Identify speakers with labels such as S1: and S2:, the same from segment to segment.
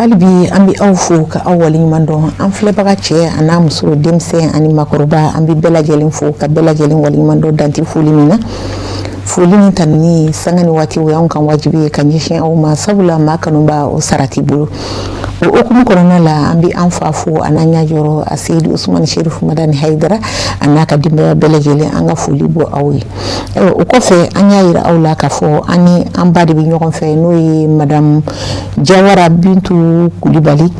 S1: Hali bi an bɛ aw fo ka aw waleɲuman dɔn. An filɛbaga cɛ a n'a muso, denmisɛn ani makɔrɔba, an bɛ bɛɛ lajɛlen fo ka bɛɛ lajɛlen waleɲuman dɔn danti foli min na. Foli ni tanuni sanga ni waati, o y'anw kan wajibi ye ka ɲɛsin aw ma, sabula maa kanuba, o sara t'i bolo. O hukumu kɔnɔna la, an bɛ an fa fo a n'an ɲɛjɔrɔ, a Seyidu Usumani Serifu Madani Hayidara, a n'a ka denbaya bɛɛ lajɛlen. An ka foli bɔ aw ye. O kɔfɛ, an y'a yira aw la k'a fɔ an ni an ba de bɛ ɲɔgɔn fɛ, n'o ye Madame Jawara Bintu Kulibali,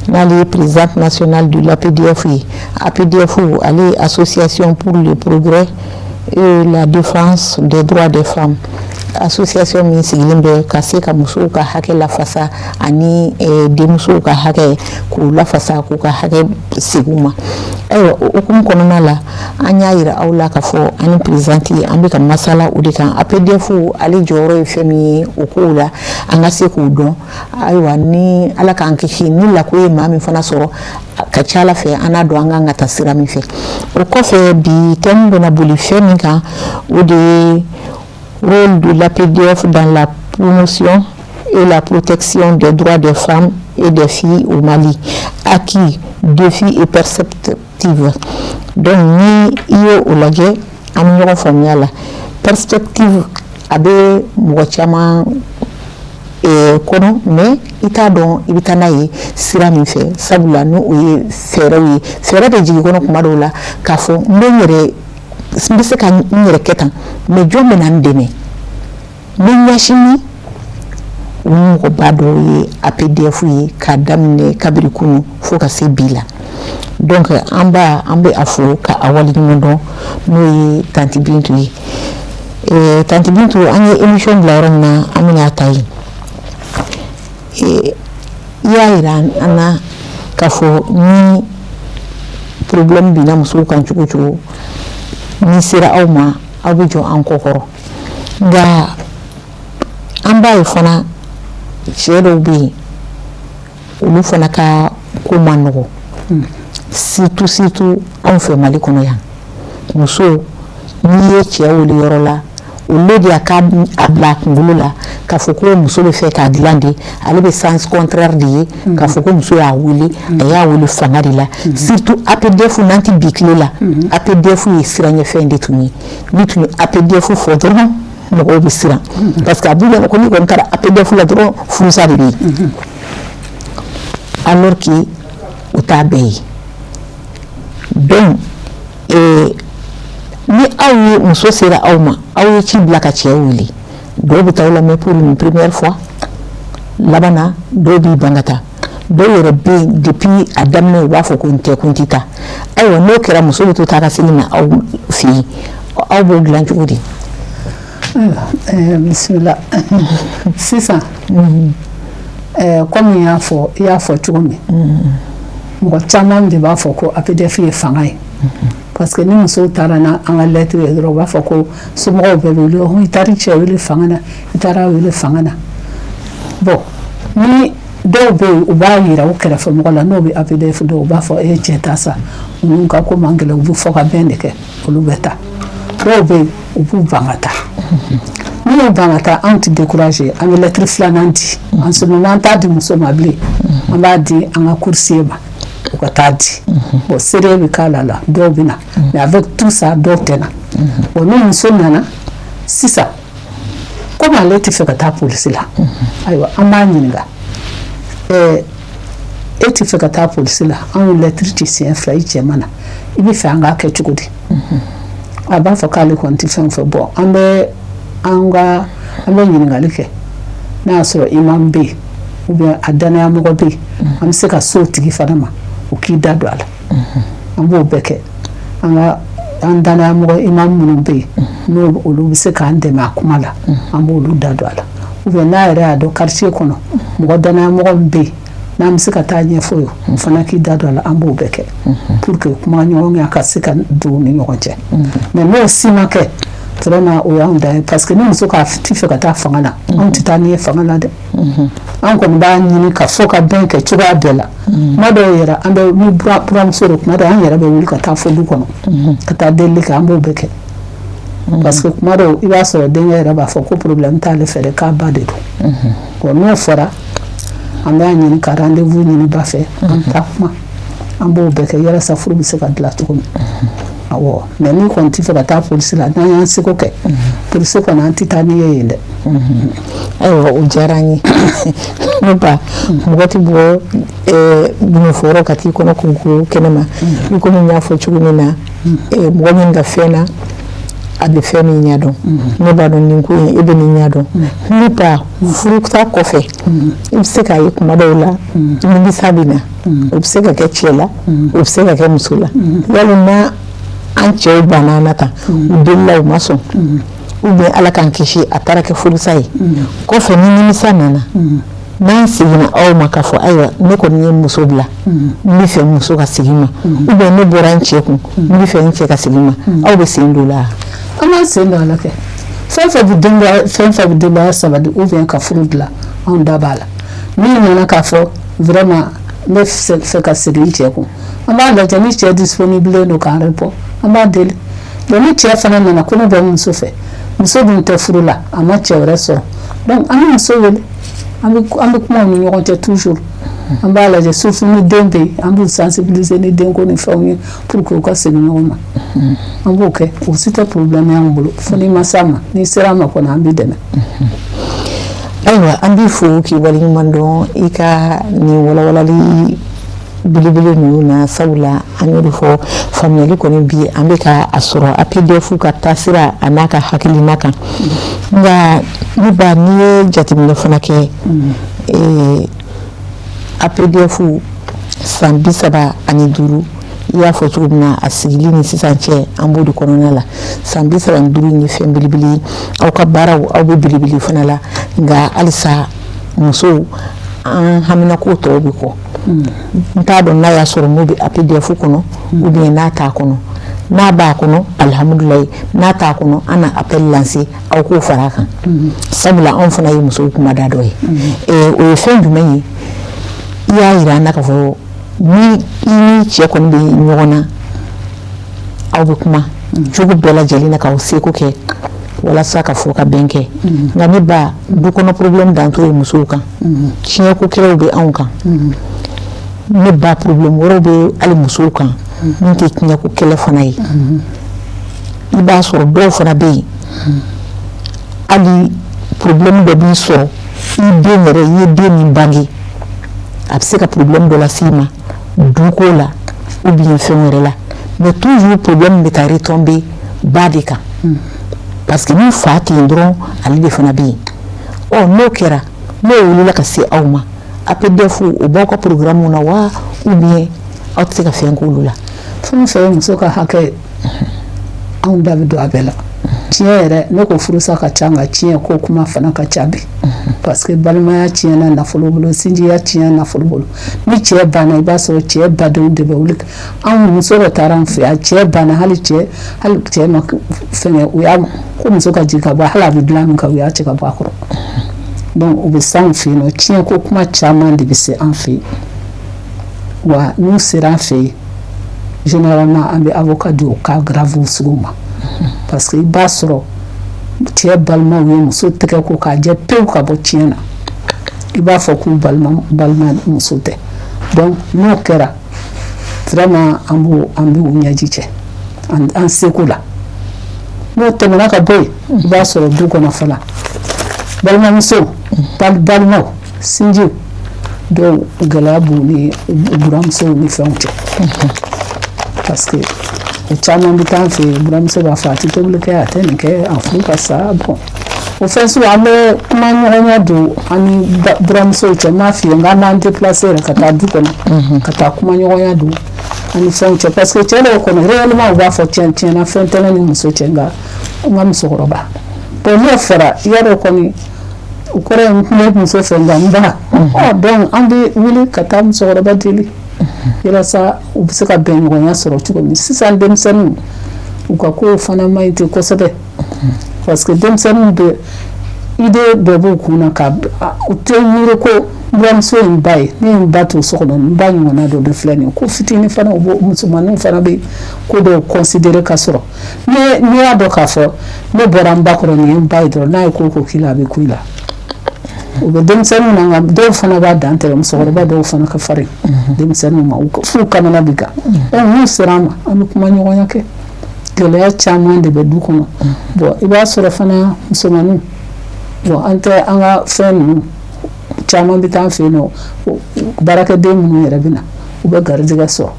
S1: n'ale ye présidente nationale de l'APDF ye. APDF, ale ye Association pour le progrès et la défense des droits des femmes, association min sigilen bɛ ka se ka musow ka hakɛ lafasa ani denmusow ka hakɛ, k'u lafasa, k'u ka hakɛ segin u ma. Ayiwa, o hukumu kɔnɔna la, an y'a yira aw la k'a fɔ an ni présidente, an bɛ ka masala o de kan, APDF ale jɔyɔrɔ ye fɛn min ye o kow la, an ka se k'o dɔn. Ayiwa, ni Ala k'an kisi, ni lako ye maa min fana sɔrɔ, ka ca Ala fɛ, an n'a dɔn an kan ka taa sira min fɛ. O kɔfɛ, bi thème bɛna boli fɛn min kan, o de ye rôle de l'APDF dans la promotion et la protection des droits des femmes et des filles au Mali, acquis, défis et perspectives. Donc ni i ye o lajɛ, an bɛ ɲɔgɔn faamuya la. Perspective, a bɛ mɔgɔ caman kɔnɔ, mais i t'a dɔn i bɛ taa n'a ye sira min fɛ, sabula ni o ye fɛɛrɛw ye. Fɛɛrɛ bɛ jigin kɔnɔ kuma dɔw la k'a fɔ n bɛ n yɛrɛ, n bɛ se ka n yɛrɛ kɛ tan, mais jɔn bɛ na n dɛmɛ? N bɛ ɲɛsin ni o mɔgɔba dɔw ye, APDF ye, k'a daminɛ kabiri kunun fo ka se bi la. Donc an ba, an bɛ a fo ka a waleɲuman dɔn, n'o ye Tanti Bintu ye. Tanti Bintu, an ye émission bila yɔrɔ min na, an bɛna ta yen. I y'a yira an na k'a fɔ ni problème binna musow kan cogo cogo, ni sera aw ma, aw bɛ jɔ an kɔ kɔrɔ. Nka an b'a ye fana, cɛ dɔw bɛ yen, olu fana ka ko man nɔgɔ, surtout surtout anw fɛ Mali kɔnɔ yan. Muso, n'i ye cɛ wele yɔrɔ la, olu de k'a bila a kunkolo la k'a fɔ ko muso bɛ fɛ k'a dilan de, ale bɛ sens contraire de ye, k'a fɔ ko muso y'a wele, a y'a wele fanga de la. Surtout APDF, n'an tɛ bi tile la, APDF ye siranɲɛfɛn de tun ye. N'i tun ye APDF fɔ dɔrɔn, mɔgɔw bɛ siran, parce que a b'u ɲɛna ko n'i kɔni taara APDF la dɔrɔn, furusa de bɛ yen, alors que o t'a bɛɛ ye. Donc ni aw ye muso sera aw ma, aw ye ci bila ka cɛ wele, dɔw bɛ taa aw lamɛn pour une première fois, laban na dɔw b'i ban ka taa, dɔw yɛrɛ bɛ yen, depuis a daminɛ, u b'a fɔ ko n tɛ, ko n tɛ taa. Ayiwa, n'o kɛra, muso bɛ to taa ka segin na aw fɛ yen, aw b'o dilan cogo di?
S2: Ayiwa, bisimila. Sisan, komi i y'a fɔ cogo min, mɔgɔ caman de b'a fɔ ko APDF ye fanga ye, parce que ni musow taara n'an ka lettre ye dɔrɔn, u b'a fɔ ko somɔgɔw bɛɛ bɛ wuli: i taara i cɛ wele fanga na, i taara wele fanga na. Bon, ni dɔw bɛ yen, u b'a yira u kɛrɛfɛ mɔgɔ la, n'o bɛ APDF dɔn, u b'a fɔ: e cɛ ta sa, ninnu ka ko man gɛlɛn, u bɛ fɔ ka bɛn de kɛ, olu bɛ taa. Dɔw bɛ yen, u b'u ban ka taa. N'u y'u ban ka taa, anw tɛ décourager, an bɛ lettre filanan di. En ce moment, an t'a di muso ma bilen, an b'a di an ka coursier ma, u ka taa di. Bon, seere bɛ k'a la, dɔw bɛ na, mais avec tout ça, dɔw tɛ na. Bon, ni muso nana sisan, komi ale tɛ fɛ ka taa polisi la, ayiwa, an b'a ɲininka: e tɛ fɛ ka taa polisi la, anw ye lettre ci siɲɛ 2, i cɛ ma na, i bɛ fɛ an k'a kɛ cogo di? A b'a fɔ k'ale kɔni tɛ fɛn fɛ. Bon, an bɛ ɲininkali kɛ n'a y'a sɔrɔ imam bɛ yen ou bien a danaya mɔgɔ bɛ yen, an bɛ se ka s'o tigi fana ma, o k'i da don a la. An b'o bɛɛ kɛ. An ka an danaya mɔgɔ imam minnu bɛ yen, n'o olu bɛ se k'an dɛmɛ a kuma la, an b'olu da don a la, ou bien n'a yɛrɛ y'a dɔn quartier kɔnɔ, mɔgɔ danaya mɔgɔ min bɛ yen, n'an bɛ se ka taa ɲɛfɔ ye, o fana k'i da don a la, an b'o bɛɛ kɛ pour que kuma ɲɔgɔnya ka se ka don u ni ɲɔgɔn cɛ. Mais n'o si ma kɛ, vraiment, o y'anw dan ye, parce que ni muso k'a ti fɛ ka taa fanga na, anw tɛ taa n'i ye fanga la dɛ. An kɔni b'a ɲini ka fɔ ka bɛn kɛ cogoya bɛɛ la. Kuma dɔw yɛrɛ, an bɛ ni buramuso don, kuma dɔw an yɛrɛ bɛ wuli ka taa fo du kɔnɔ ka taa delili kɛ, an b'o bɛɛ kɛ, parce que kuma dɔw, i b'a sɔrɔ denkɛ yɛrɛ b'a fɔ ko problème t'ale fɛ dɛ, k'a ba de don. Bon, n'o fɔra An b'a ɲini ka rendez-vous ɲini ba fɛ, an bɛ taa kuma, an b'o bɛɛ kɛ yalasa furu bɛ se ka dilan cogo min. Awɔ, mais n'i kɔni tɛ fɛ ka taa polisi la, n'an y'an seko kɛ, polisi kɔni, an tɛ taa n'i ye yen dɛ.
S1: Ayiwa, o diyara an ye. Ne ba, mɔgɔ tɛ bɔ gundofɔyɔrɔ ka t'i kɔnɔ kunko kɛnɛ ma. I komi n y'a fɔ cogo min na, mɔgɔ min ka fɛn na, a bɛ fɛn min ɲɛdɔn, ne b'a dɔn nin ko in, e bɛ nin ɲɛdɔn. Ne ba, furusa kɔfɛ, i bɛ se k'a ye kuma dɔw la nimisa bɛ na. O bɛ se ka kɛ cɛ la, o bɛ se ka kɛ muso la. Walima an cɛw banna an na tan, u delila, u ma sɔn, ou bien Ala k'an kisi, a taara kɛ furusa ye kɔfɛ, ni nimisa nana, n'an seginna aw ma k'a fɔ: ayiwa, ne kɔni ye muso bila, n bɛ fɛ muso ka segin ma, ou bien ne bɔra n cɛ kun, n bɛ fɛ n cɛ ka segin ma, aw bɛ sen don o la?
S2: An b'an sen don a la kɛ. Fɛn fɛn bɛ denbaya, fɛn fɛn bɛ denbaya sabati ou bien ka furu dilan, anw da b'a la. Min nana k'a fɔ vraiment n bɛ fɛ ka segin n cɛ kun, an b'a lajɛ ni cɛ disponible don k'an répond, an b'a deli. Bon, ni cɛ fana nana ko ne bɛ muso fɛ, muso dun tɛ furu la, a ma cɛ wɛrɛ sɔrɔ, donc an bɛ muso wele, an bɛ kuma u ni ɲɔgɔn cɛ toujours. An b'a lajɛ, surtout ni den bɛ yen, an b'u sensibiliser ni denko ni fɛnw ye pour que u ka segin ɲɔgɔn ma. An b'o kɛ, o si tɛ problème y'an bolo. Fo n'i ma s'a ma, n'i sera a ma kɔni, an b'i dɛmɛ.
S1: Ayiwa, an b'i fo k'i waleɲuman dɔn i ka nin walawalali belebele ninnu na, sabula an y'o de fɔ, faamuyali kɔni bi an bɛ ka a sɔrɔ APDF ka taasira a n'a ka hakilina kan. Nka ne ba, n'i ye jateminɛ fana kɛ, APDF san 35, i y'a fɔ cogo min na, a sigili ni sisan cɛ, an b'o de kɔnɔna la. San 35 in ye fɛn belebele ye. Aw ka baaraw, aw bɛ belebele fana la, nka halisa musow an haminako tɔw bɛ kɔ. N t'a dɔn n'a y'a sɔrɔ n'o bɛ APDF kɔnɔ ou bien n'a t'a kɔnɔ. N'a b'a kɔnɔ, alihamudulilayi. N'a t'a kɔnɔ, an na appel lancer aw k'o fara a kan, sabula anw fana ye musow kumada dɔ ye. O ye fɛn jumɛn ye? I y'a yira an na k'a fɔ ni i ni cɛ kɔni bɛ ɲɔgɔn na, aw bɛ kuma cogo bɛɛ lajɛlen na k'aw seko kɛ walasa ka fɔ ka bɛn kɛ. Nka ne ba, du kɔnɔ problème dan t'o ye musow kan. Tiɲɛko kɛlɛw bɛ anw kan. Ne ba, problème wɛrɛw bɛ hali musow kan min tɛ tiɲɛko kɛlɛ fana ye. I b'a sɔrɔ dɔw fana bɛ yen, hali problème dɔ b'i sɔrɔ i den yɛrɛ, i ye den min bange, a bɛ se ka problème dɔ lase i ma duko la ou bien fɛn wɛrɛ la, mais toujours problème bɛ taa retomber ba de kan, parce que ni fa tɛ yen dɔrɔn, ale de fana bɛ yen. Ɔ, n'o kɛra, n'o wulila ka se aw ma, APDF, o b'aw ka programme na wa, ou bien aw tɛ se ka fɛn k'olu la?
S2: Fɛn o fɛn ye muso ka hakɛ ye, anw da bɛ don a bɛɛ la. Tiɲɛ yɛrɛ, ne ko furusa ka ca, nka tiɲɛ ko kuma fana ka ca bi, parce que balimaya tiɲɛna nafolo bolo, sinjiya tiɲɛna nafolo bolo. Ni cɛ banna, i b'a sɔrɔ cɛ badenw de bɛ wuli. Anw muso dɔ taara an fɛ yan, cɛ banna, hali cɛ ma fɛngɛ, u y'a ko muso ka jigin ka bɔ, hali a bɛ dilan min kan, u y'a cɛ ka bɔ a kɔrɔ. Donc u bɛ s'anw fɛ yen nɔ, tiɲɛ ko kuma caman de bɛ se an fɛ yen. Wa n'u sera an fɛ yen, généralement an bɛ avocat di o cas grave sugu ma, parce que i b'a sɔrɔ cɛ balimaw ye muso tɛgɛ ko k'a jɛ pewu ka bɔ tiɲɛ na, i b'a fɔ k'u balima muso tɛ. Donc n'o kɛra, vraiment an b'u ɲɛji cɛ an seko la. N'o tɛmɛna ka bɔ yen, i b'a sɔrɔ du kɔnɔ fana, balimamusow, balimaw, sinjiw dɔw, gɛlɛya b'u ni buramusow ni fɛnw cɛ, parce que o caman bɛ taa an fɛ yen, buramuso b'a fɔ a tɛ tobili kɛ, a tɛ nin kɛ, a furu ka sa. Bon, o fɛn sugu, an bɛ kuma ɲɔgɔnya don an ni buramusow cɛ. N m'a f'i ye n k'an b'an déplacer yɛrɛ ka taa du kɔnɔ ka taa kuma ɲɔgɔnya don an ni fɛnw cɛ, parce que cɛ dɔw kɔnɔ, réellement u b'a fɔ tiɲɛ tiɲɛna, fɛn tɛ ne ni muso cɛ, nka n ka musokɔrɔba. Bon, n'o fɔra, yarɔ kɔni, o kɔrɔ ye n tun bɛ muso fɛ, nka n ba. Ɔ, donc an bɛ wuli ka taa musokɔrɔba deli walasa u bɛ se ka bɛnɲɔgɔnya sɔrɔ cogo min. Sisan denmisɛnninw, u ka kow fana man ɲi ten kosɛbɛ, parce que denmisɛnninw bɛ idée dɔ b'u kun na, ka u tɛ miiri ko n buramuso ye n ba ye, ne ye n ba to so kɔnɔ, n ba ɲɔgɔnna dɔ de filɛ nin ye. Ko fitinin fana, u b'o musomaninw fana bɛ ko dɔw considérer ka sɔrɔ n'i y'a dɔn k'a fɔ ne bɔra n ba kɔrɔ, nin ye n ba ye dɔrɔn, n'a ye ko o ko k'i la, a bɛ ku i la. U bɛ denmisɛnninw na, nka dɔw fana b'a dan tɛmɛ. Musokɔrɔba dɔw fana ka farin denmisɛnninw ma f'u kamana bi gan. N'u sera an ma, an bɛ kuma ɲɔgɔnya kɛ. Gɛlɛya caman de bɛ du kɔnɔ. Bon, i b'a sɔrɔ fana musomaninw, bon, an tɛ an ka fɛn ninnu caman bɛ taa an fɛ yen nɔ. Baarakɛden minnu yɛrɛ bɛ na, u bɛ garijɛgɛ sɔrɔ,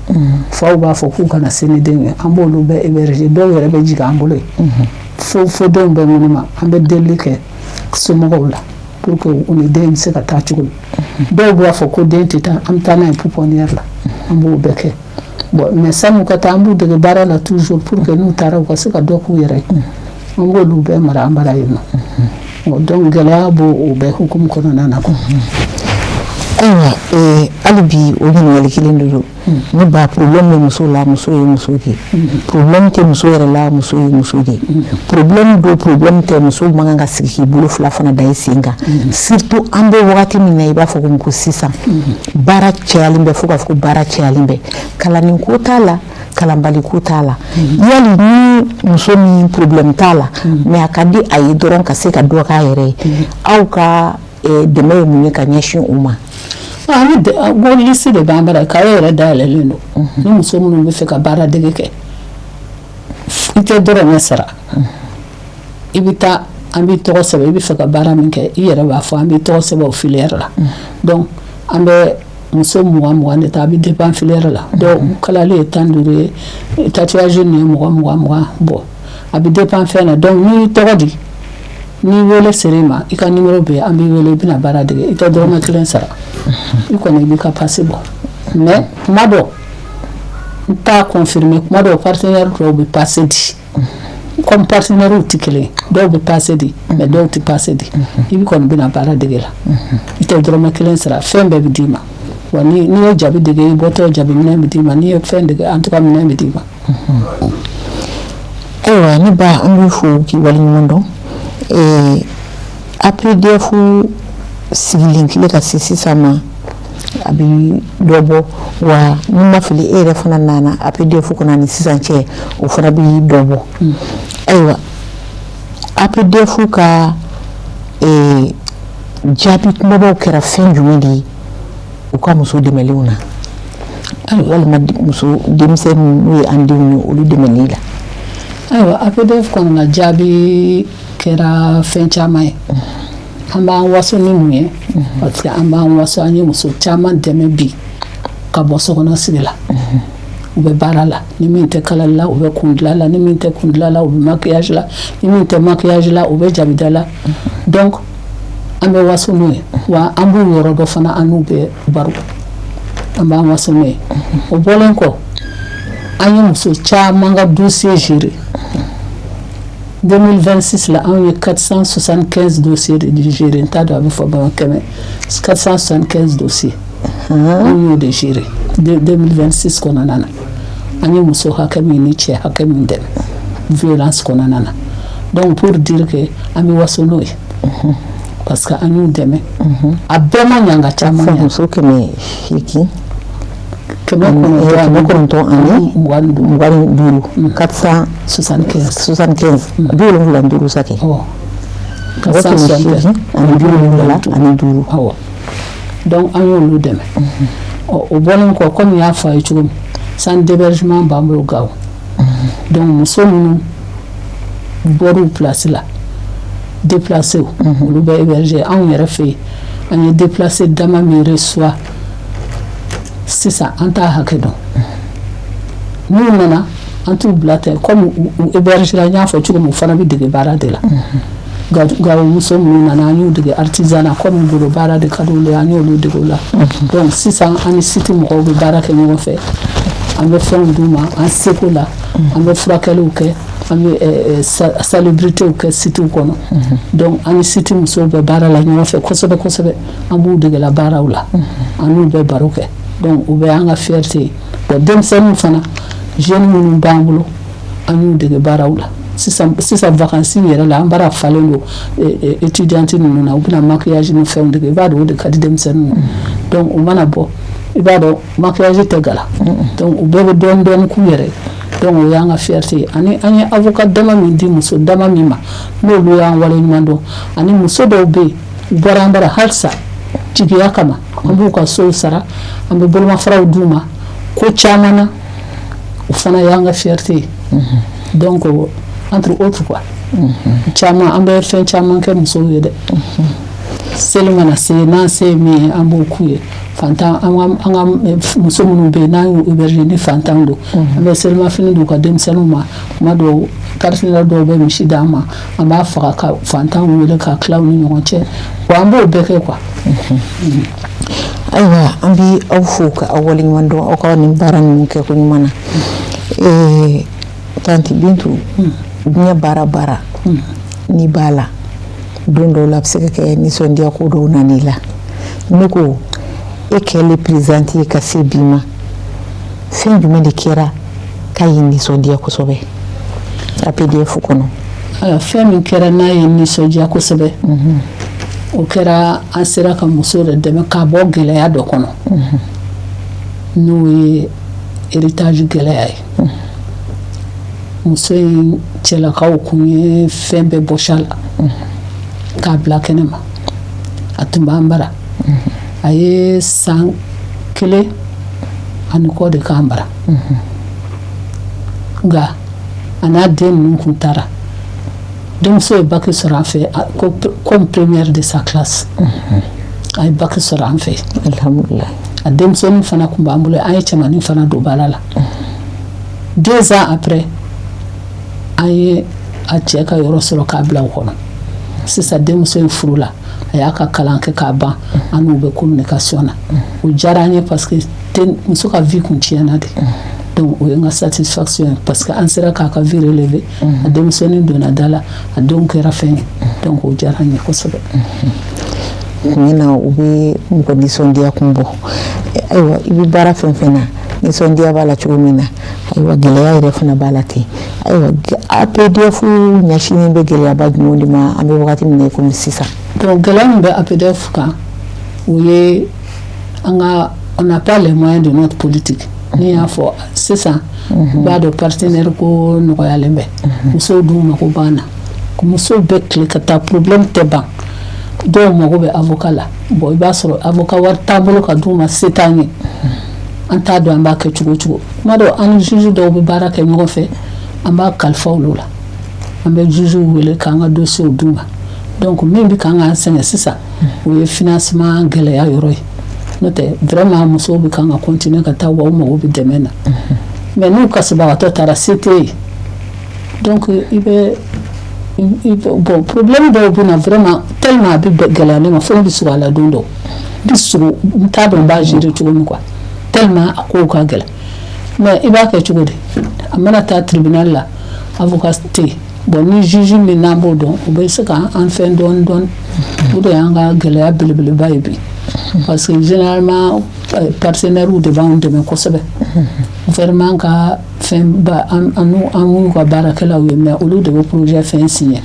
S2: faw b'a fɔ k'u kana se ni denw ye. An b'olu bɛɛ héberger. Dɔw yɛrɛ bɛ jigin an bolo yen fo denw bɛ ŋunu ma. An bɛ delili kɛ somɔgɔw la pour que u ni den bɛ se ka taa cogo min. Dɔw b'a fɔ ko den tɛ taa, an bɛ taa n'a ye pouponnière la. An b'o bɛɛ kɛ. Bon, mais san'u ka taa, an b'u dege baara la toujours pour que n'u taara, u ka se ka dɔ k'u yɛrɛ ye. An b'olu bɛɛ mara an bara yen nɔ. Donc gɛlɛya b'o o bɛɛ hukumu kɔnɔna na quoi.
S1: Ayiwa, hali bi o ɲininkali kelen de don ne ba. Problème bɛ muso la, muso ye muso de ye. Problème tɛ muso yɛrɛ la, muso ye muso de ye. Problème don, problème tɛ, muso man kan ka sigi k'i bolo fila fana da i sen kan, surtout an bɛ wagati min na, i b'a fɔ ko sisan baara cayalen bɛ, fo k'a fɔ ko baara cayalen bɛ, kalanni ko t'a la, kalanbali ko t'a la. Yali ni muso min problème t'a la, mais a ka di a ye dɔrɔn ka se ka dɔ k'a yɛrɛ ye, aw ka dɛmɛ ye mun ye ka ɲɛsin u ma?
S2: An bɛ liste de b'an bara, cahier yɛrɛ dayɛlɛlen don. Ni muso minnu bɛ fɛ ka baara dege kɛ, i tɛ dɔrɔmɛ sara. I bɛ taa, an b'i tɔgɔ sɛbɛn. I bɛ fɛ ka baara min kɛ, i yɛrɛ b'a fɔ, an b'i tɔgɔ sɛbɛn o filière la. Donc an bɛ muso 20 20 de ta, a bɛ dépend filière la. Dɔw kalali ye 15 ye, tatouage ninnu ye 20 20 20. Bon, a bɛ dépend fɛn na. Donc n'i y'i tɔgɔ di, n'i wele ser'i ma, i ka numéro bɛ yen, an b'i wele, i bɛna baara dege. I tɛ dɔrɔmɛ kelen sara. I kɔni, i b'i ka passe bɔ. Mais kuma dɔ, n t'a confirmer, kuma dɔw partenaire dɔw bɛ passe di. Comme partenaire tɛ kelen ye, dɔw bɛ passe di, mais dɔw tɛ passe di. I bɛ kɔni bɛna baara dege la, i tɛ dɔrɔmɛ kelen sara, fɛn bɛɛ bɛ d'i ma. Wa ni n'i ye jabi dege, i bɔtɔ jabi minɛn bɛ d'i ma. N'i ye fɛn dege, en tout cas minɛn bɛ d'i ma.
S1: Ayiwa, ne ba, an b'i fo k'i waleɲuman dɔn. APDF sigilen tile ka se sisan ma, a bɛ dɔ bɔ wa? Ni ma fili, e yɛrɛ fana nana APDF kɔnɔ ni sisan cɛ, o fana bɛ dɔ bɔ. Ayiwa, APDF ka jaabi kumabaw kɛra fɛn jumɛn de ye u ka muso dɛmɛlenw na, walima muso denmisɛnninw, n'o ye an denw ye, olu dɛmɛli la?
S2: Ayiwa, APDF kɔni ka jaabi kɛra fɛn caman ye. An b'an waso ni mun ye? Parce que an b'an waso, an ye muso caman dɛmɛ bi ka bɔ sokɔnɔ sigi la. U bɛ baara la. Ni min tɛ kalali la, u bɛ kundilan la. Ni min tɛ kundilan la, u bɛ maquillage la. Ni min tɛ maquillage la, u bɛ jabida la. Donc an bɛ waso n'o ye. Wa an b'u yɔrɔ dɔ fana, an n'u bɛ baro, an b'an waso n'o ye. O bɔlen kɔ, an ye muso caman ka dossier gérer. 2026 la, anw ye 475 dossiers de gérer. N t'a dɔn a bɛ fɔ bama kɛmɛ, 475 dossiers, anw y'o de gérer 2026 kɔnɔna na. An ye muso hakɛ min ni cɛ hakɛ min dɛmɛ violence kɔnɔna na. Donc pour dire que an bɛ waso n'o ye, parce que an y'u dɛmɛ. A bɛɛ ma ɲa, nka caman ɲa.
S1: Muso 800?
S2: 900.
S1: 925.
S2: 25.
S1: 475.
S2: 75.
S1: 75 sa kɛ.
S2: Awɔ.
S1: Mɔgɔ 875.
S2: Awɔ. Donc an y'olu dɛmɛ. Ɔ, o bɔlen kɔ, komi n y'a fɔ a ye cogo min, centre d'hébergement b'an bolo Gawo. Donc muso minnu bɔr'u place la, déplacé, olu bɛ héberger anw yɛrɛ fɛ yen. An ye déplacé dama min reçoit sisan, an t'a hakɛ dɔn. N'u nana, an t'u bila ten. Comme u hébergera, n y'a fɔ cogo min, u fana bɛ dege baara de la. Gawo muso minnu nana, an y'u dege artisanat. Comme golo baara de ka d'olu ye, an y'olu dege o la. Donc sisan an ni site mɔgɔw bɛ baara kɛ ɲɔgɔn fɛ. An bɛ fɛnw d'u ma an seko la, an bɛ furakɛliw kɛ, an bɛ salubritéw kɛ sitew kɔnɔ. Donc an ni site musow bɛ baara la ɲɔgɔn fɛ kosɛbɛ kosɛbɛ. An b'u degela baaraw la, an n'u bɛ baro kɛ. Donc o bɛ an ka fierté ye. Bon, denmisɛnninw fana, jeunes minnu b'an bolo, an y'u dege baaraw la. Sisan sisan, vacances yɛrɛ la, an bara falen don étudiante ninnu na. U bɛna maquillage ni fɛnw dege. I b'a dɔn, o de ka di denmisɛnninw ye. Donc u mana bɔ, i b'a dɔn, maquillage tɛ gala. Donc u bɛɛ bɛ dɔɔnin dɔɔnin k'u yɛrɛ ye. Donc o y'an ka fierté ye. Ani an ye avocat dama min di muso dama min ma, n'olu y'an waleɲuman dɔn. Ani muso dɔw bɛ yen U bɔra an bara halisa jigiya kama, an b'u ka sow sara, an bɛ bolomafaraw d'u ma ko caman na. O fana y'an ka fierté ye. Donc entre autres quoi, caman, an bɛ fɛn caman kɛ musow ye dɛ. Seli mana se, n'an se ye min ye, an b'o k'u ye. Fantan, an ka muso minnu bɛ yen n'an y'u héberger, ni fantan don, an bɛ selimafini d'u ka denmisɛnninw ma. Tuma dɔw, partenaire dɔw bɛ misi d'an ma, an b'a faga ka fantanw wele ka tila u ni ɲɔgɔn cɛ. Bon, an b'o bɛɛ kɛ quoi.
S1: Ayiwa, an bɛ aw fo ka aw waleɲuman dɔn aw ka nin baara ninnu kɛ ko ɲuman na. Tantie Bintu, diɲɛ baara baara n'i b'a la, don dɔw la a bɛ se ka kɛ nisɔndiya ko dɔw nan'i la. Ne ko e kɛlen présidente ye ka se bi ma, fɛn jumɛn de kɛra k'a y'i nisɔndiya kosɛbɛ APDF kɔnɔ?
S2: Fɛn min kɛra n'a ye nisɔndiya kosɛbɛ, o kɛra an sera ka muso dɔ dɛmɛ k'a bɔ gɛlɛya dɔ kɔnɔ, n'o ye héritage gɛlɛya ye. Muso in cɛlakaw kun ye fɛn bɛɛ bɔsi a la k'a bila kɛnɛ ma. A tun b'an bara, a ye san 1 ani kɔ de k'an bara, nka a n'a den ninnu kun taara. Denmuso ye bac sɔrɔ an fɛ comme première de sa classe, a ye bac sɔrɔ an fɛ.
S1: Alhamdulilah.
S2: A denmusonin fana kun b'an bolo, an ye cɛmanin fana don baara la. 2 ans après, an ye a cɛ ka yɔrɔ sɔrɔ k'a bila o kɔnɔ. Sisan denmuso in furu la, a y'a ka kalan kɛ k'a ban, an n'u bɛ communication na. O diyara an ye parce que muso ka vie kun tiɲɛna de. Donc o ye n ka satisfaction ye parce que an sera k'a ka vie relever, a denmusonin donna da la, a denw kɛra fɛn ye. Donc o diyara n ye kosɛbɛ.
S1: Tiɲɛ na, u bɛ mɔgɔ nisɔndiya kun bɔ. Ayiwa, i bɛ baara fɛn fɛn na, nisɔndiya b'a la cogo min na, ayiwa, gɛlɛya yɛrɛ fana b'a la ten. Ayiwa, APDF ɲɛsinnen bɛ gɛlɛyaba jumɛn de ma an bɛ wagati min na i komi sisan?
S2: Donc gɛlɛya min bɛ APDF kan, o ye an ka, on n'a pas les moyens de notre politique. Ni y'a fɔ sisan, i b'a dɔn partenaire ko nɔgɔyalen bɛ, musow dun mago b'an na. Musow bɛ tile ka taa, problème tɛ ban, dɔw mago bɛ avocat la. Bon, i b'a sɔrɔ avocat wari t'an bolo ka d'u ma, se t'an ye, an t'a dɔn an b'a kɛ cogo o cogo. Tuma dɔw, an ni juge dɔw bɛ baara kɛ ɲɔgɔn fɛ, an b'a kalifa olu la, an bɛ juge wele k'an ka dossier d'u ma. Donc min bɛ kan k'an sɛgɛn sisan, o ye financement gɛlɛya yɔrɔ ye. N'o tɛ, vraiment, musow bɛ kan ka continuer ka taa wa, u mago bɛ dɛmɛ na. Mais n'u kasibagatɔ taara, se tɛ yen. Donc i bɛ, bon, problème dɔw bɛ na vraiment, tellement a bɛ gɛlɛya ne ma fo ne bɛ sugo a la. Don dɔw n bɛ sugo, n t'a dɔn n b'a gérer cogo min quoi, tellement a kow ka gɛlɛn. Mais i b'a kɛ cogo di? A mana taa tribunal la, avocat tɛ yen. Bon, ni juge min n'an b'o dɔn, o bɛ se k'an fɛn dɔɔni dɔɔni. O de y'an ka gɛlɛya belebeleba ye bi, parce que généralement partenaires de b'anw dɛmɛ kosɛbɛ. Gouvernement ka fɛn ba, an y'u ka baarakɛlaw ye, mais olu de bɛ projet fɛn signer,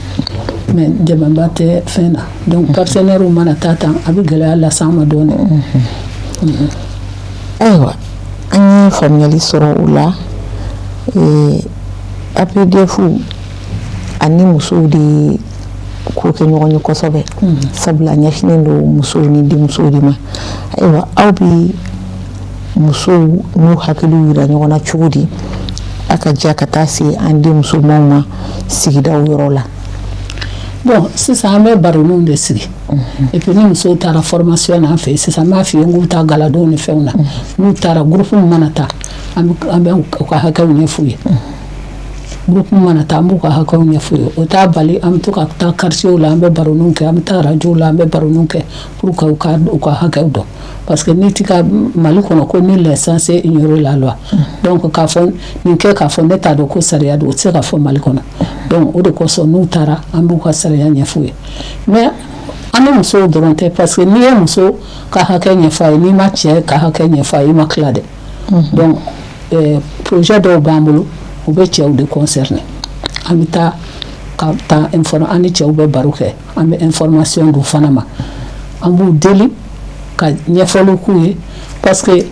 S2: mais dɛmɛba tɛ fɛn na. Donc partenaires mana taa tan, a bɛ gɛlɛya las'an ma dɔɔni.
S1: Ayiwa, an ye faamuyali sɔrɔ o la. APDF ani musow de ko kɛ ɲɔgɔn ye kosɛbɛ, sabula ɲɛsinnen don musow ni denmusow de ma. Ayiwa, aw bɛ musow n'u hakiliw yira ɲɔgɔn na cogo di a ka diya ka taa se an denmusomanw ma sigidaw yɔrɔ la?
S2: Bon, sisan an bɛ baroninw de sigi. Et puis ni musow taara formation na an fɛ yen sisan, n b'a f'i ye n k'u bɛ taa galadonw ni fɛnw na. N'u taara, groupe min mana taa, an bɛ u ka hakɛw ɲɛf'u ye. Groupe mana taa, an b'u ka hakɛw ɲɛf'u ye. O t'a bali an bɛ to ka taa quartier la, an bɛ baroninw kɛ, an bɛ taa radio la, an bɛ baroninw kɛ pour que u ka hakɛw dɔn, parce que n'i ti ka Mali kɔnɔ ko nul n'est censé ignorer la loi. Donc k'a fɔ nin kɛ, k'a fɔ ne t'a dɔn ko sariya don, o tɛ se ka fɔ Mali kɔnɔ. Donc o de kosɔn, n'u taara, an b'u ka sariya ɲɛf'u ye. Mais an ni musow dɔrɔn tɛ, parce que n'i ye muso ka hakɛ ɲɛfɔ a ye, n'i ma cɛ ka hakɛ ɲɛfɔ a ye, i ma tila dɛ. Donc projet dɔw b'an bolo, u bɛ cɛw de concerner. An bɛ taa ka taa informer, an ni cɛw bɛ baro kɛ, an bɛ information d'u fana ma, an b'u deli ka ɲɛfɔliw k'u ye, parce que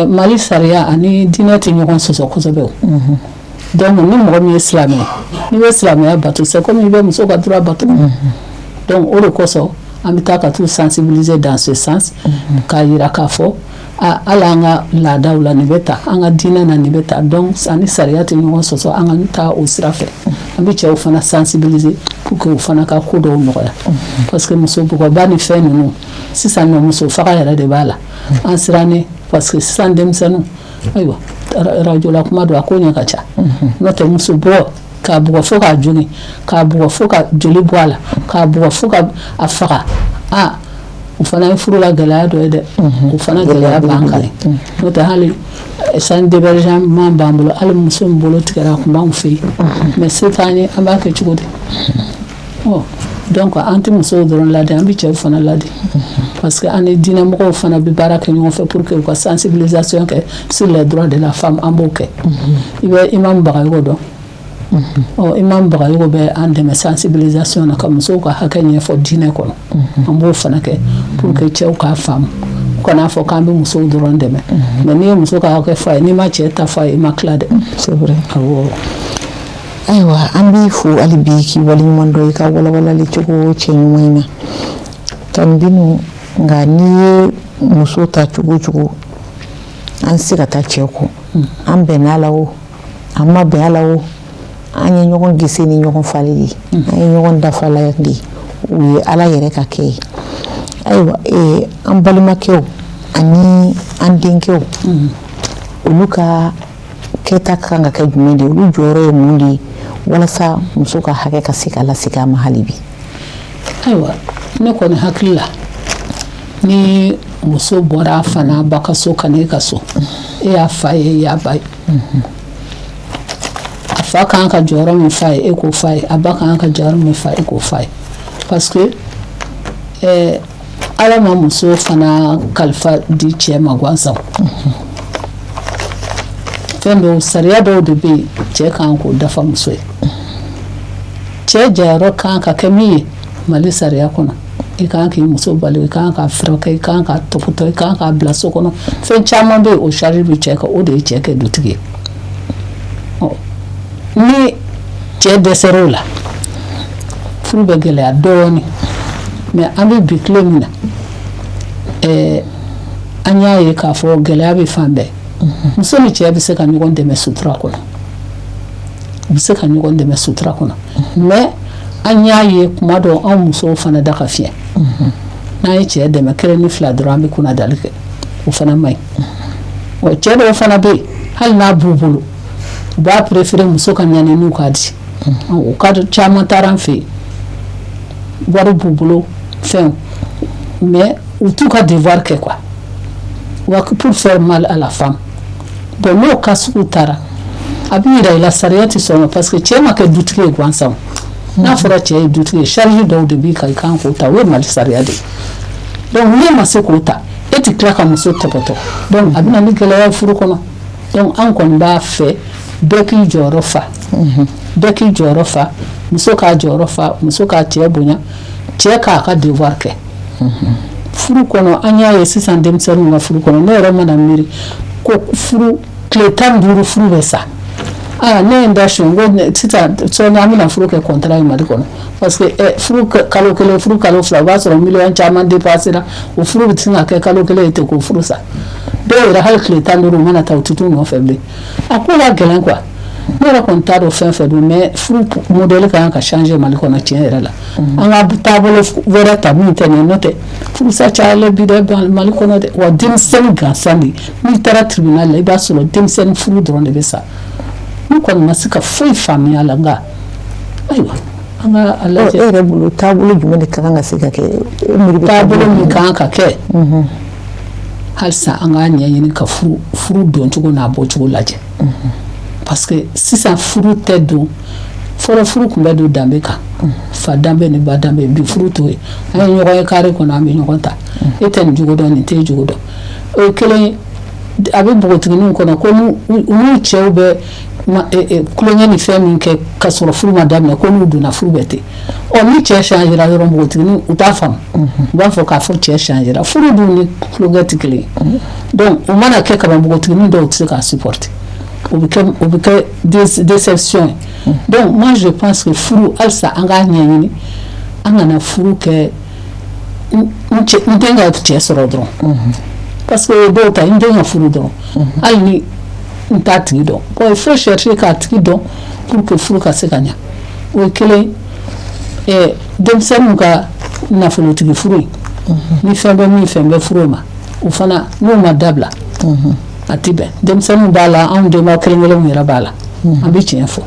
S2: Mali sariya ani diinɛ tɛ ɲɔgɔn sɔsɔ kosɛbɛ o. Donc ni mɔgɔ min ye silamɛ, n'i bɛ silamɛya bato, c'est comme i bɛ muso ka droit bato. Donc o de kosɔn An bɛ taa ka t'u sensibiliser dans ce sens, k'a jira k'a fɔ hali an ka laadaw la, nin bɛ ta, an ka diinɛ na, nin bɛ ta. Donc ani sariya tɛ ɲɔgɔn sɔsɔ, an ka taa o sira fɛ. An bɛ cɛw fana sensibiliser pour que u fana ka ko dɔw nɔgɔya, parce que muso bugɔba ni fɛn ninnu sisan nɔ, muso faga yɛrɛ de b'a la. An sirannen, parce que sisan denmisɛnninw, ayiwa, radio la kuma don, a ko ɲɛ ka ca. N'o tɛ, muso bugɔ, k'a bugɔ fo k'a jogin, k'a bugɔ fo ka joli bɔ a la, k'a bugɔ fo ka a faga, aa, o fana ye furu la gɛlɛya dɔ ye dɛ. O fana gɛlɛya b'an kan. N'o tɛ, hali centre d'hébergement b'an bolo. Hali muso min bolo tigɛra, a tun b'anw fɛ yen, mais se t'an ye, an b'a kɛ cogo di? Ɔ, donc an tɛ musow dɔrɔn ladi, an bɛ cɛw fana ladi, parce que an ni diinɛmɔgɔw fana bɛ baara kɛ ɲɔgɔn fɛ pour que u ka sensibilisation kɛ sur les droits de la femme. An b'o kɛ. I bɛ imam Bagayogo dɔn. Ɔ, imam Bagayogo bɛ an dɛmɛ sensibilisation na, ka musow ka hakɛ ɲɛfɔ diinɛ kɔnɔ. An b'o fana kɛ pour que cɛw k'a faamu, u kan'a fɔ k'an bɛ musow dɔrɔn dɛmɛ. Mais n'i ye muso ka hakɛ fɔ a ye, n'i ma cɛ ta fɔ a ye, i ma tila dɛ.
S1: C'est vrai.
S2: Awɔ.
S1: Ayiwa, an b'i fo hali bi k'i waleɲuman dɔn i ka walawalali cogo cɛ ɲuman in na, Tani Binu. Nka n'i ye muso ta cogo o cogo, an tɛ se ka taa cɛ kɔ. An bɛn'a la o, an ma bɛn a la o, an ye ɲɔgɔn gese ni ɲɔgɔn fali de ye, an ye ɲɔgɔn dafala de ye. O ye Ala yɛrɛ ka kɛ ye. Ayiwa, an balimakɛw ani an denkɛw, olu ka kɛta ka kan ka kɛ jumɛn de ye? Olu jɔyɔrɔ ye mun de ye walasa muso ka hakɛ ka se ka lasegin a ma hali bi?
S2: Ayiwa, ne kɔni hakili la, ni muso bɔra a fa n'a ba ka so ka na e ka so, e y'a fa ye, e y'a ba ye. A fa kan ka jɔyɔrɔ min fa ye, e k'o fa ye. A ba kan ka jɔyɔrɔ min fa, e k'o fa ye, parce que Ala ma muso fana kalifa di cɛ ma gansan. Fɛn dɔw, sariya dɔw de bɛ yen, cɛ kan k'o dafa muso ye. Cɛ jɔyɔrɔ kan ka kɛ min ye Mali sariya kɔnɔ, i kan k'i muso balo, i kan ka furakɛ, i kan ka tɔpɔtɔ, i kan k'a bila so kɔnɔ. Fɛn caman bɛ yen, o charge bɛ cɛ kan. O de ye cɛ kɛ dutigi ye. Ɔ, ni cɛ dɛsɛr'o la, furu bɛ gɛlɛya dɔɔnin. Mais an bɛ bi tile min na, an y'a ye k'a fɔ gɛlɛya bɛ fan bɛɛ. Muso ni cɛ bɛ se ka ɲɔgɔn dɛmɛ sutura kɔnɔ, u bɛ se ka ɲɔgɔn dɛmɛ sutura kɔnɔ. Mais an y'a ye kuma dɔ, anw musow fana da ka fiɲɛ. N'an ye cɛ dɛmɛ kelen ni fila dɔrɔn, an bɛ kunnadali kɛ, o fana man ɲi. Wa cɛ dɔw fana bɛ yen, hali n'a b'u bolo, u b'a préférer muso ka ɲani n'u k'a di. O ka caman taara an fɛ yen, wari b'u bolo, fɛnw, mais u t'u ka devoir kɛ quoi, wa pour faire mal à la femme. Bon, n'o cas sugu taara, a b'i yira i la sariya tɛ sɔn ma, parce que cɛ ma kɛ dutigi ye gansan. N'a fɔra cɛ ye dutigi ye, charge dɔw de b'i kan, i kan k'o ta. O ye Mali sariya de ye. Donc n'e ma se k'o ta, e tɛ tila ka muso tɔpɔtɔ. Donc a bɛ na ni gɛlɛya ye furu kɔnɔ. Donc an kɔni b'a fɛ bɛɛ k'i jɔyɔrɔ fa, bɛɛ k'i jɔyɔrɔ fa. Muso k'a jɔyɔrɔ fa, muso k'a cɛ bonya, cɛ k'a ka devoir kɛ furu kɔnɔ. An y'a ye sisan denmisɛnninw ka furu kɔnɔ, ne yɛrɛ mana miiri ko furu tile 15, furu bɛ sa. Aa, ne ye n da sɔn ko sisan sɔɔni an bɛna furu kɛ contrat ye Mali kɔnɔ, parce que furu kalo 1, furu kalo 2, o b'a sɔrɔ miliyɔn caman dépassé ra. O furu bɛ sin ka kɛ kalo 1 ye ten k'o furu sa. Dɔw yɛrɛ, hali tile 15 u mana taa, u tɛ t'u nɔfɛ bilen. A ko ka gɛlɛn quoi. Ne yɛrɛ kɔni t'a dɔn fɛn fɛn don, mais furu modèle ka kan ka changer Mali kɔnɔ. Tiɲɛ yɛrɛ la, an ka taabolo wɛrɛ ta min tɛ nin ye. N'o tɛ, furusa cayalen bi dɛ Mali kɔnɔ dɛ. Wa denmisɛnnin gansan de, n'i taara tribunal la, i b'a sɔrɔ denmisɛnnin furu dɔrɔn de bɛ sa. Ne kɔni ma se ka foyi faamuya la, nka ayiwa, an ka a lajɛ.
S1: E yɛrɛ bolo, taabolo jumɛn de ka kan ka se ka kɛ?
S2: Taabolo min ka kan ka kɛ halisa, an k'a ɲɛɲini ka furu doncogo n'a bɔcogo lajɛ, parce que sisan furu tɛ don. Fɔlɔ, furu tun bɛ don danbe kan, fa danbe ni ba danbe. Bi furu t'o ye. An ye ɲɔgɔn ye carré kɔnɔ, an bɛ ɲɔgɔn ta, e tɛ nin jogo dɔn, nin t'e jogo dɔn. O ye kelen ye. A bɛ npogotigininw kɔnɔ ko n'u cɛw bɛ tulonkɛ ni fɛn min kɛ ka sɔrɔ furu ma daminɛ, ko n'u donna furu bɛ ten. Ɔ, ni cɛ changera dɔrɔn, npogotiginin u t'a faamu, u b'a fɔ k'a fɔ cɛ changera. Furu dun ni tulonkɛ tɛ kelen ye. Donc o mana kɛ kaban, npogotiginin dɔw tɛ se k'a supporter, o bɛ kɛ déception ye. Donc moi, je pense que furu, halisa an k'a ɲɛɲini, an kana furu kɛ N den ka cɛ sɔrɔ dɔrɔn, parce que o ye dɔw ta, n den ka furu dɔrɔn, hali ni n t'a tigi dɔn. Bon, il faut chercher k'a tigi dɔn pour que furu ka se ka ɲa. O ye kelen. Denmisɛnninw ka nafolotigi furu in, ni fɛn bɛ min, fɛn bɛ furu o ma, o fana n'o ma dabila, a tɛ bɛn. Denmisɛnninw b'a la, anw denba kelen kelenw yɛrɛ b'a la, an bɛ tiɲɛ fɔ.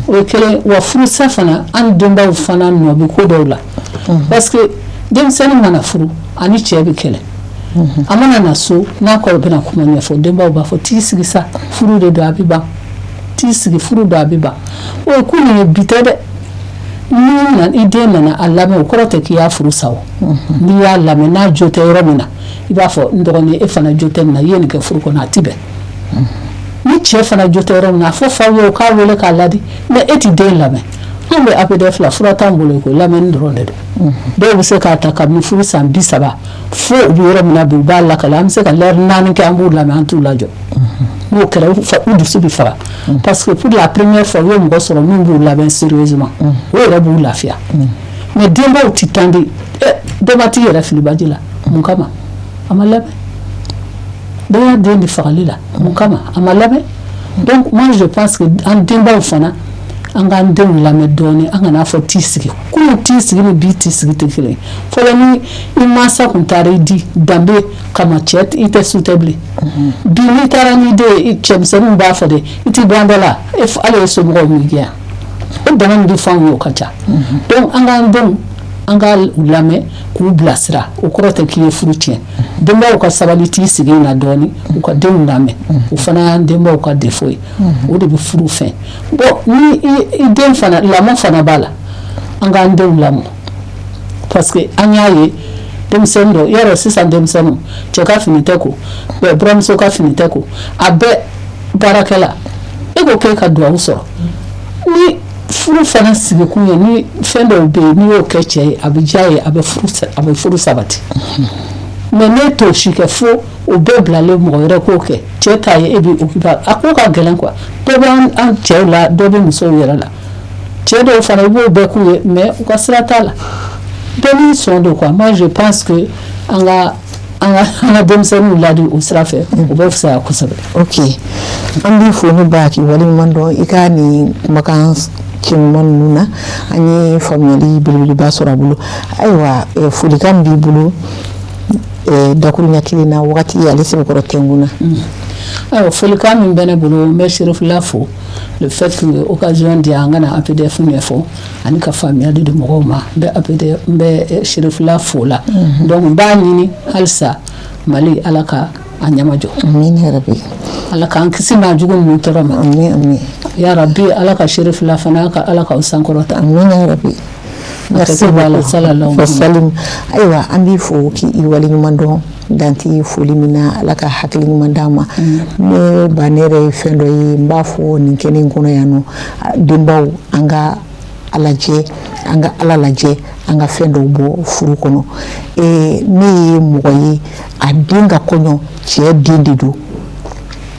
S2: O ye kelen. Wa furusa fana, an denbaw fana nɔ bɛ ko dɔw la, parce que denmisɛnnin mana furu, ani cɛ bɛ kɛlɛ, a mana na so, n'a kɔrɔ bɛna kuma ɲɛfɔ, denbaw b'a fɔ: "T'i sigi sa, furu de don, a bɛ ban. T'i sigi, furu don, a bɛ ban." O ye kunun ye, bi tɛ dɛ. Ni i den nana a lamɛn, o kɔrɔ tɛ k'i y'a furu sa. O n'i y'a lamɛn, n'a jo tɛ yɔrɔ min na, i b'a fɔ: "N dɔgɔnin, e fana jo tɛ nin na, i ye nin kɛ furu kɔnɔ, a ti bɛn." Ni cɛ fana jo tɛ yɔrɔ min na, a fɔ faw ye, o k'a wele k'a ladi. Mais e ti den lamɛn. Anw bɛ APDF la, fura t'an bolo ko lamɛnni dɔrɔn de don. Dɔw bɛ se k'a ta kabini furu san 30 fo u bɛ yɔrɔ min na bi, u b'a lakale. An bɛ se ka lɛri 4 kɛ, an b'u lamɛn, an t'u lajɔ. N'o kɛra, u dusu bɛ faga, parce que pour la première fois, u ye mɔgɔ sɔrɔ min b'u lamɛn sérieusement, o yɛrɛ b'u lafiya. Mais denbaw ti tan di denbatigi yɛrɛ filibaji la. Mun kama a ma lamɛn? Dɔ y'a den di fagali la, mun kama a ma lamɛn? Donc moi, je pense que an denbaw fana, an k'an denw lamɛn dɔɔnin. An kana fɔ t'i sigi. Kunun t'i sigi ni bi t'i sigi tɛ kelen ye. Fɔlɔ, ni i mansa kun taara i di danbe kama, cɛ i tɛ su tɛ bilen. Bi, n'i taara n'i den ye, cɛmisɛnninw b'a fɔ de: "I ti bɔ an da la." E hali e somɔgɔw m'i gɛn, o dama min bɛ fɔ anw ye, o ka ca. Donc an k'an denw, an ka u lamɛn k'u bilasira. O kɔrɔ tɛ k'i ye furu tiɲɛ. Denbaw ka sabali, t'i sigi na dɔɔnin, u ka denw lamɛn. O fana y'an denbaw ka défaut ye, o de bɛ furu fɛn. Bon, ni i den fana, lamɔ fana b'a la. An k'an denw lamɔ, parce que an y'a ye denmisɛnnin dɔ yɔrɔ sisan, denmisɛnninw, cɛ ka fini tɛ ko, buramuso ka fini tɛ ko, a bɛɛ baarakɛla. E ko k'e ka duwawu sɔrɔ ni furu fana sigikun ye. Ni fɛn dɔw bɛ yen, n'i y'o kɛ cɛ ye, a bɛ diya ye, a bɛ furu sabati. Mais n'e t'o si kɛ, fo o bɛɛ bilalen mɔgɔ wɛrɛ k'o kɛ, cɛ ta ye, e bɛ occuper a ko ka gɛlɛn quoi. Dɔ bɛ an cɛw la, dɔ bɛ musow yɛrɛ la. Cɛ dɔw fana, i b'o bɛɛ k'u ye, mais u ka sira t'a la, bɛɛ n'i sɔn don quoi. Moi, je pense que an ka denmisɛnninw ladi o sira fɛ, o bɛ fisaya kosɛbɛ.
S1: Ok, an b'i fo ne ba, k'i waleɲuman dɔn i ka nin kumakan cɛɲuman ninnu na. An ye faamuyali belebeleba sɔrɔ a bolo. Ayiwa, folikan min b'i bolo dakuruɲɛ kelen na, wagati ale sɛbɛkɔrɔ tɛnkun na.
S2: Ayiwa, folikan min bɛ ne bolo, n bɛ Serifula fo, le fait que occasion di an ka na APDF ɲɛfɔ ani ka faamuyali di mɔgɔw ma. N bɛ APDF, n bɛ Serifula fo la. Donc n b'a ɲini halisa, Mali, Ala ka a ɲɛmajɔ.
S1: Amin yarabi.
S2: Ala k'an kisi maa jugu ninnu tɔɔrɔ ma.
S1: Amin, amin.
S2: Ya Rabi, Ala ka Serifula fana ka Ala k'aw sankɔrɔta.
S1: Amin yarabi.
S2: Merci beaucoup.
S1: Salim, ayiwa, an b'i fo k'i waleɲuman dɔn danti foli min na. Ala ka hakili ɲuman d'an ma. Ne ba, ne yɛrɛ ye fɛn dɔ ye, n b'a fɔ nin kɛnɛ in kɔnɔ yan nɔ: denbaw, an ka lajɛ, an ka Ala lajɛ, an ka fɛn dɔw bɔ furu kɔnɔ. Ne ye mɔgɔ ye, a den ka kɔɲɔ, cɛ den de don,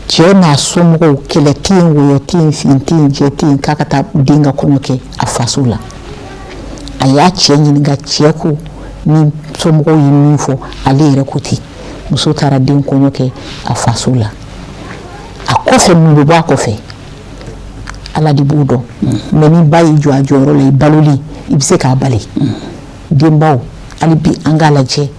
S1: cɛ n'a somɔgɔw, kɛlɛ tɛ yen, wɔyɔ tɛ yen, fin tɛ yen, jɛ tɛ yen, k'a ka taa den ka kɔɲɔ kɛ a faso la. A y'a cɛ ɲininka, cɛ ko ni somɔgɔw ye min fɔ, ale yɛrɛ ko ten. Muso taara den kɔɲɔ kɛ a faso la. A kɔfɛ, mun bɛ bɔ a kɔfɛ, Ala de b'o dɔn. Mais ni ba y'i jɔ a jɔyɔrɔ la, i balolen, i bɛ se k'a bali. Denbaw, hali bi an k'a lajɛ,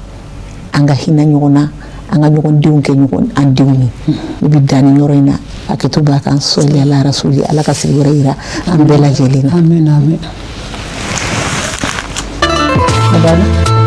S1: an ka hinɛ ɲɔgɔn na, an ka ɲɔgɔn denw kɛ ɲɔgɔn an denw ye. Ne bɛ dan nin yɔrɔ in na. Hakɛto b'a kan. Sɔli ala rasuli. Ala ka sigi wɛrɛ yira an bɛɛ lajɛlen na.
S2: Amin, amin. A banna.